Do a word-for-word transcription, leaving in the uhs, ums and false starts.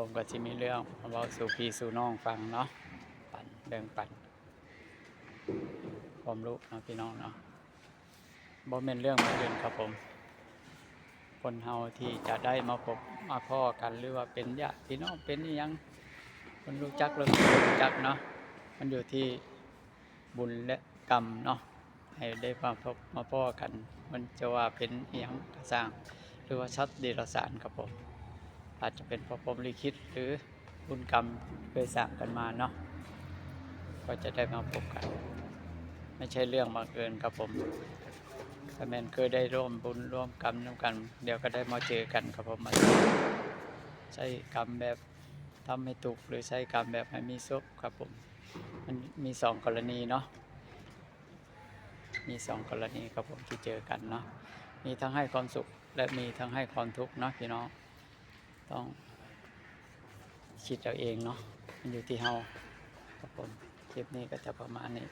ผมก็สิมีเรื่องมาเว้าสู่พี่สู่น้องฟังเนาะ ปัน แบ่งปันความรู้เนาะพี่น้องเนาะ บ่แม่นเรื่องบังเอิญครับผม คนเฮาที่จะได้มาพบมาพ้อกัน หรือว่าเป็นญาติพี่น้อง เป็นอิหยัง คนรู้จักหรือคนบ่รู้จักเนาะ มันอยู่ที่บุญและกรรมเนาะ ให้ได้มาพบมาพ้อกัน มันจะว่าเป็นอิหยังก็ซ่าง หรือว่าสัตว์เดรัจฉานครับผม อาจจะเป็นเพราะพรหมลิขิตหรือบุญกรรมเคยสร้างกันมาเนาะ ก็จะได้มาพบกัน ไม่ใช่เรื่องบังเอิญครับผม ถ้าแม่นเคยได้ร่วมบุญร่วมกรรมนำกัน เดี๋ยวก็ได้มาเจอกันครับผม มาใช้กรรมแบบทำให้ทุกข์ หรือใช้กรรมแบบให้มีสุขครับผม มันมีสองกรณีเนาะ มีสองกรณีครับผมที่เจอกันเนาะ มีทั้งให้ความสุขและมีทั้งให้ความทุกข์เนาะพี่น้อง ต้องคิดเอาเองเนาะ มันอยู่ที่เฮาครับผม คลิปนี้ก็จะประมาณนี้